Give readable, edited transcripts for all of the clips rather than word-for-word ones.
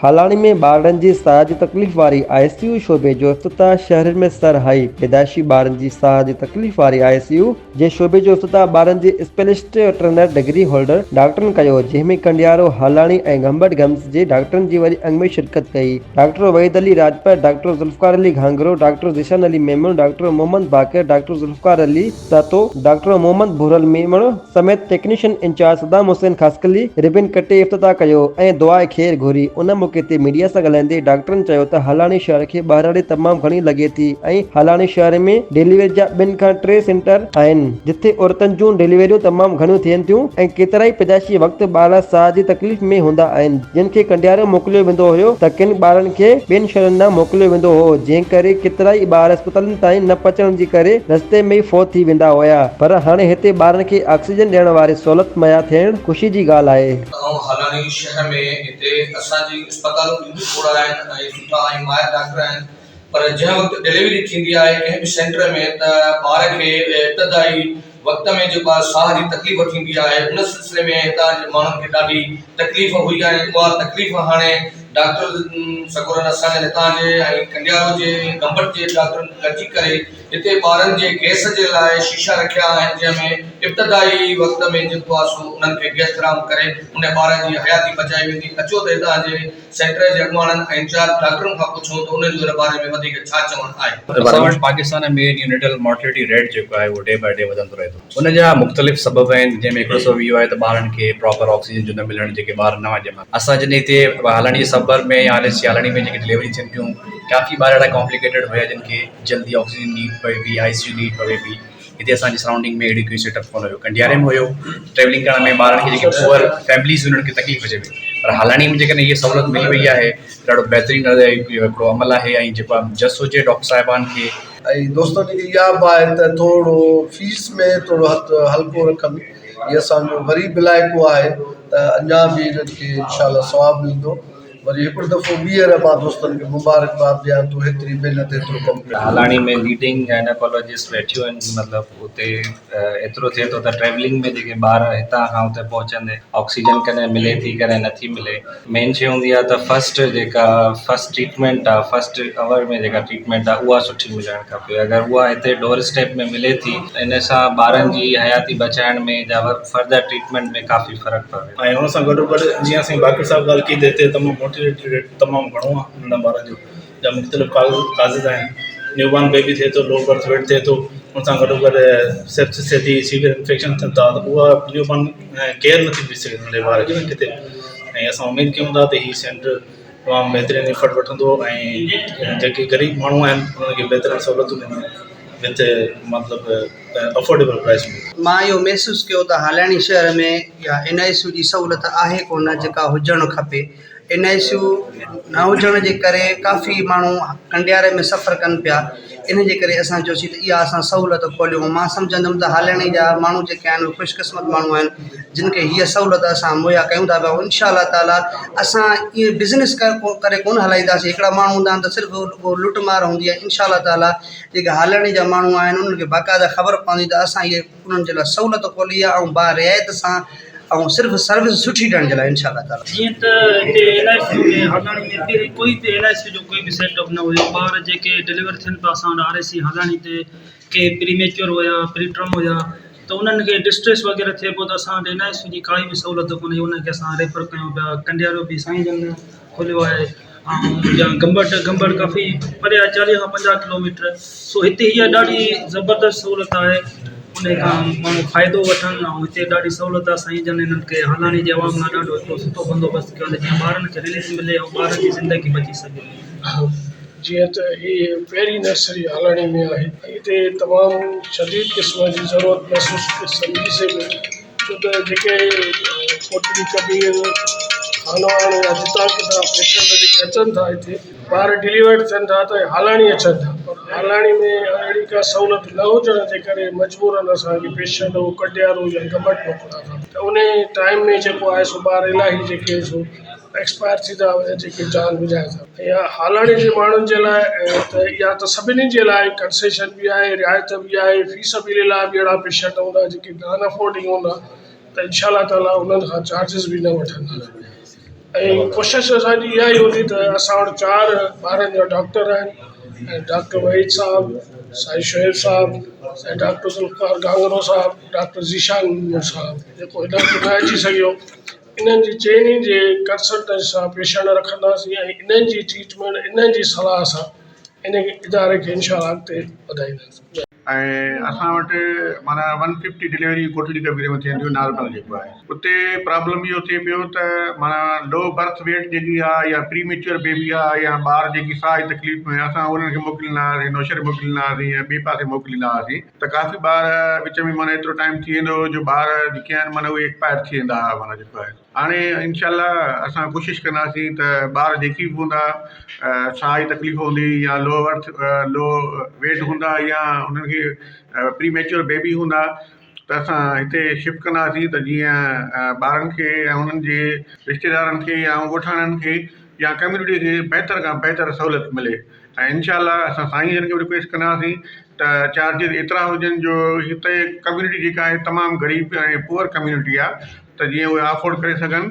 هالاڻي ۾ ٻارڙن جي ساهه جي تڪليف واري آء سي يو شعبي جو افتتاح شهرين ۾ سرهائي پيدائشي ٻارن جي ساهه جي تڪليف واري آء سي يو جي شعبي جو افتتاح ٻارن جي اسپيلسٽ ٽرينر ڊگري هولڊر ڊاڪٽرن ڪيو جنهن ۾ ڪنڊيارو، هالاڻي ۽ گمبٽ گمس جي ڊاڪٽرن جي وڏي انگ ۾ شرڪت ڪئي. Doctor Waheed Ali Rajpar, doctor Zulfiqar Ali Ghanghro, doctor Zeeshan Ali Memon, doctor Muhammad Baqir, doctor Zulfiqar Ali Sahito, doctor Muhammad Bhoral Memon سميت technician incharge Saddam Hussain Khaskheli ribbon ڪٽي افتتاح ڪيو ۽ دعاء خير گهري. ان موقعي تي ميڊيا سان ڳالهائيندي ڊاڪٽرن چيو ته هالاڻي شهر کي ٻهراڙي تمام گهڻي لڳي ٿي ۽ هالاڻي شهر ۾ ڊليوري جا ٻن کان ٽي سينٽر آهن جتي عورتن جون ڊليوريون تمام گهڻيون ٿين ٿيون ۽ ڪيترائي پيدائشي وقت ٻارڙا ساهه جي تڪليف ۾ هوندا آهن جن کي ڪنڊيارو موڪليو ويندو هيو ته ڪن ٻارن کي ٻين شهرن ڏانهن موڪليو ويندو هو جنهن ڪري ڪيترائي ٻار اسپتالن تائين نه پهچڻ جي ڪري رستي ۾ ئي فوت ٿي ويندا هيا پر هاڻي هتي ٻارن کي آڪسيجن ڏيڻ واري سهولت مهيا ٿيڻ خوشي جي ڳالهه آهي. آئون هالاڻي شهر ۾ هتي اسان جي اسپتالون ٻيون به کوڙ آهن ۽ سٺا ۽ ماهر ڊاڪٽر آهن پر جنهن وقت ڊليوري ٿيندي آهي ڪنهن به سينٽر ۾ ته ٻار کي ابتدائي وقت ۾ جيڪو آهي ساهه جي تڪليف ٿيندي آهي ان سلسلي ۾ هتان جي ماڻهن کي ڏاڍي تڪليف هئي ۽ اها تڪليف هاڻي ڊاڪٽر سڳورن اسان جي هتان جي ۽ ڪنڊيارو جي گمبٽ جي ڊاڪٽرن گڏجي ڪري هتي ٻارن جي گئس جي لاء شيشا رکيا آهن جنهن ۾ ابتدائي وقت ۾ جيڪو آهي سو انهن کي گئس فراهم ڪري ان ٻارن جي حياتي بچائي ويندي اچو ته هتان جي سينٽر جي اڳواڻن ۽ انچارج ڊاڪٽرن کان پڇون ته انهن جو ان باري ۾ وڌيڪ ڇا چوڻ آهي. اسان وٽ پاڪستان ۾ نيونيٽل مورٽلٽي ريٽ جيڪو آهي اهو ڊي باء ڊي وڌندو رهي ٿو ان جا مختلف سبب آهن جنهن ۾ هڪڙو سبب اهو آهي ته ٻارن کي پراپر آڪسيجن جو نه ملڻ جيڪي ٻار نوان ڄمن اسان جڏهن هتي هالاڻي جي سبر ۾ يا آر ايس سي هالاڻي ۾ جيڪي ڊليوري ٿين پيون ڪافي ٻار اهڙا ڪامپليڪيٽيڊ هيا جن کي جلدي آڪسيجن نيڊ پئي پئي آء سي يو نيڊ پوي پئي هتي اسان جي سرائونڊنگ ۾ اهڙي ڪوئي سيٽ اپ ڪونه هيو ڪنڊياري ۾ هيو ٽريولنگ ڪرڻ ۾ ٻارن کي جيڪي پوئر فيمليز هيون انهن کي تڪليف اچي پئي پر هالاڻي ۾ جيڪڏهن هيء سهولت ملي وئي آهي ڏاڍو بهترين هڪڙو عمل آهي ۽ جيڪو آهي جس هجي ڊاڪٽر صاحبان کي. ۽ دوستن کي اها به آهي ته ٿورو فيس ۾ ٿورو هٿ هلڪو رکن هي اسانجو غريب علائقو آهي ته اڃا به هنن کي انشاء الله ثواب ملندو وري هڪڙو دفعو ٻيهر مان دوستن کي مبارڪباد ڏيان ٿو هيتري محنت هيترو ڪم ڪيو. هالاڻي ۾ ليڊنگ گائناڪالاجسٽ ويٺيون آهن مطلب اتي ايترو ٿئي ٿو ته ٽريولنگ ۾ جيڪي ٻار هتان کان اتي پهچندي آڪسيجن ڪڏهن ملي ٿي ڪڏهن نٿي ملي مين شي هوندي آهي ته فرسٽ جيڪا فرسٽ ٽريٽمينٽ آهي فرسٽ اور ۾ جيڪا ٽريٽمينٽ آهي اها سٺي ملڻ کپي اگر اها هتي ڊور اسٽيپ ۾ ملي ٿي ته ان سان ٻارن جي حياتي بچائڻ ۾ يا فردر ٽريٽمينٽ ۾ ڪافي فرق پوي. ۽ ان سان گڏو گڏ جيئن اسان باقر صاحب ڳالهه ڪئي ته هتي تمام مورٽيلٽي ريٽ تمام گهڻو آهي ننڍن ٻارن جو جا مختلف ڪازز آهن نيو بارن بيبي ٿئي ٿو لو برٿ ويٽ ٿئي ٿو ان سان گڏو گڏ سيپسس ٿئي ٿي سيويئر انفيڪشن ٿين ٿا ته اها نيو بارن ڪيئر نٿي ملي سگهي ننڍي ٻار کي ڪٿي ۽ اسان اميد ڪيون ٿا ته هي سينٽر تمام بهترين افرٽ وٺندو ۽ جيڪي غريب ماڻهو آهن انهن کي بهترين سهولتون ملنديون وٿ مطلب افورڊيبل پرائس ۾. مان اهو محسوس ڪيو ته هالاڻي شهر ۾ اها اين آء سي يو جي سهولت آهي ڪونه جيڪا هجڻ کپي اين آء سي يو نه هجڻ جي ڪري ڪافي ماڻهو ڪنڊياري ۾ سفر ڪن پيا ان جي ڪري اسان چيوسين ته اها اسان سهولت کوليون مان سمجهندم ته هالاڻي جا ماڻهو جيڪي آهن اهي خوش قسمت ماڻهو آهن جن کي هيء سهولت اسان مهيا ڪيون ٿا پيا انشاء الله تعاليٰ اسان ائين بزنس ڪري ڪونه هلائينداسين هڪڙا ماڻهو هوندا آهن ته صرف لٽ مار هوندي آهي انشاء الله تعاليٰ جيڪي هالاڻي جا ماڻهو آهن انهن کي باقاعده خبر پوندي ته اسان هيء انهن جي لاء سهولت کولي آهي ۽ با رعايت سان ۽ صرف سروس سٺي ڏيڻ جي لاء انشاء الله تعاليٰ. جيئن ته هتي اين آء سي يو ۾ هالاڻي ۾ پهرين ڪوئي به اين آء سي يو جو ڪوئي به سيٽ اپ نه هيو ٻار جيڪي ڊليور ٿين پيا اسان وٽ آر اي سي هالاڻي تي ڪي پري ميچوئر هيا پري ٽرم هيا ته انهن کي ڊسٽريس وغيره ٿئي پيو ته اسان وٽ اين آء سي يو جي ڪائي به سهولت ڪونهي انهن کي اسان ريفر ڪيون پيا ڪنڊيارو به سائين جن کوليو آهي ۽ يا گمبٽ گمبٽ ڪافي پري آهي چاليهه کان 50 ڪلوميٽر سو هتي هيء ڏاڍي زبردست سهولت آهي ان کان ماڻهو فائدو وٺن ۽ هتي ڏاڍي سهولت آهي سائين جن هنن کي هالاڻي جي عوام لاء ڏاڍو هڪڙو سٺو بندوبست ڪيو آهي جيئن ٻارن کي رليف ملي ۽ ٻارن جي زندگي بچي سگهي. جيئن ته هي پهرين نرسري هالاڻي ۾ آهي ۽ هتي تمام شديد قسم جي ضرورت محسوس سمجهي سي پئي ڇو ته جيڪي ڪوٽڙي ڪبير خانواهڻ يا جتان ڪٿان پيشنٽ جيڪي اچن ٿا هتي ٻار ڊليورڊ ٿين ٿا ته هالاڻي اچن ٿا پر هالاڻي ۾ اهڙي ڪا سهولت نه هجڻ جي ڪري مجبورن اسانکي پيشنٽ هو ڪنڊيارو يا گمبٽ موڪلڻا ٿا ته ان ٽائيم ۾ جيڪو آهي سو ٻار الاهي جيڪي سو ايڪسپائر ٿي ٿا وڃن جيڪي جان وڃائي ٿا يا هالاڻي جي ماڻهن جي لاء ته اها ته سڀني جي لاء ڪنسيشن به آهي رعايت به آهي في سبيل الله به اهڙا پيشنٽ هوندا جيڪي نان افورڊنگ هوندا ته انشاء الله تعاليٰ انهن کان چارجز به نه وٺنداسين. ۽ ڪوشش اسان جي اها ئي هوندي ته اسان وٽ چار ٻارن جا ڊاڪٽر آهن ۽ ڊاڪٽر وحيد صاحب سائين شعيب صاحب ۽ ڊاڪٽر ذوالفقار گانگرو صاحب ڊاڪٽر ذيشان صاحب جيڪو هن وقت نه اچي سگهيو انهن جي چئني جي ڪنسلٽنٽ سان پيشنٽ رکنداسين ۽ انهن جي ٽريٽمينٽ انهن جي صلاح سان ان اداري کي انشاء الله اڳتي وڌائينداسين. ۽ اسان وٽ معنيٰ ون ففٽي ڊليوري ڪوٽڙي ڪبير ۾ ٿين ٿيون نارمل جيڪو آهي اتي پرابلم اهو ٿئي پيو ته معنيٰ لو برٿ ويٽ جيڪي آهي يا پري ميچوئر بيبي آهي يا ٻار جيڪي ساهه جي تڪليف ۾ اسان انهن کي موڪليندا هئاسين نوشهري موڪليندا هئاسين يا ٻئي پاسي موڪليندا هئاسين ته ڪافي ٻار وچ ۾ معنيٰ ايترو ٽائيم ٿي ويندو هو جو ٻار جيڪي آهن معنيٰ اهي ايڪسپائر ٿي ويندا هئا معنيٰ جيڪو آهي هاڻي انشاء الله اسان ڪوشش ڪنداسين ته ٻار جيڪي به هوندا ساهه جي تڪليف هوندي يا لو برٿ لو ويٽ هوندا يا انهن کي پري ميچوئر بيبي هوندا ته اسان هتي شفٽ ڪنداسين ته جيئن ٻارن کي ۽ انهن جي رشتيدارن کي يا ڳوٺاڻن کي يا ڪميونٽي کي بهتر کان بهتر سهولت ملي ۽ انشاء الله اسان سائين جن کي به رڪويسٽ ڪنداسين ته چارجز ايترا هجن جو هتي ڪميونٽي جيڪا آهي تمام غريب ۽ پوئر ڪميونٽي آهي ته جيئن اهي افورڊ ڪري سگهن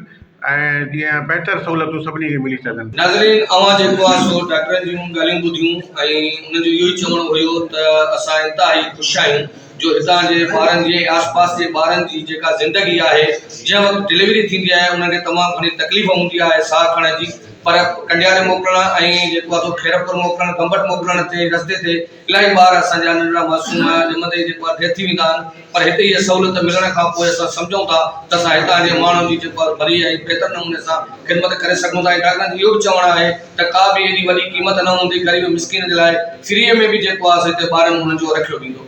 ۽ جيئن بهتر سهولتون سڀني کي ملي سگهن. ناظرين اوهان جيڪو آهي سو ڊاڪٽرن جون ڳالهيون ٻڌيون ۽ انهن جو اهو ئي چوڻ هيو ته اسان انتهائي خوش آهيون جو هتان جي ٻارن جي ۽ آس پاس جي ٻارن جي جيڪا زندگي آهي جنهن وقت ڊليوري ٿيندي آهي انهن کي تمام گهڻي تڪليف هوندي آهي ساهه کڻڻ جي پر ڪنڊياري موڪلڻ ۽ جيڪو آهي سو خيرپور موڪلڻ گمبٽ موڪلڻ تي رستي تي الاهي ٻار اسان جا ننڍڙا معصوم ڄمندي ئي جيڪو آهي ڊيٿ ٿي ويندا آهن پر هتي اها سهولت ملڻ کان پوء اسان سمجهون ٿا ته اسان هتان جي ماڻهن جي جيڪو آهي ڀلي ۽ بهتر نموني سان خدمت ڪري سگهون ٿا ۽ ڊاڪٽرن جو اهو به چوڻ آهي ته ڪا به ايڏي وڏي قيمت نه هوندي غريب مسڪين جي لاء فريء ۾ به جيڪو آهي سو هتي ٻارن انهن جو رکيو ويندو.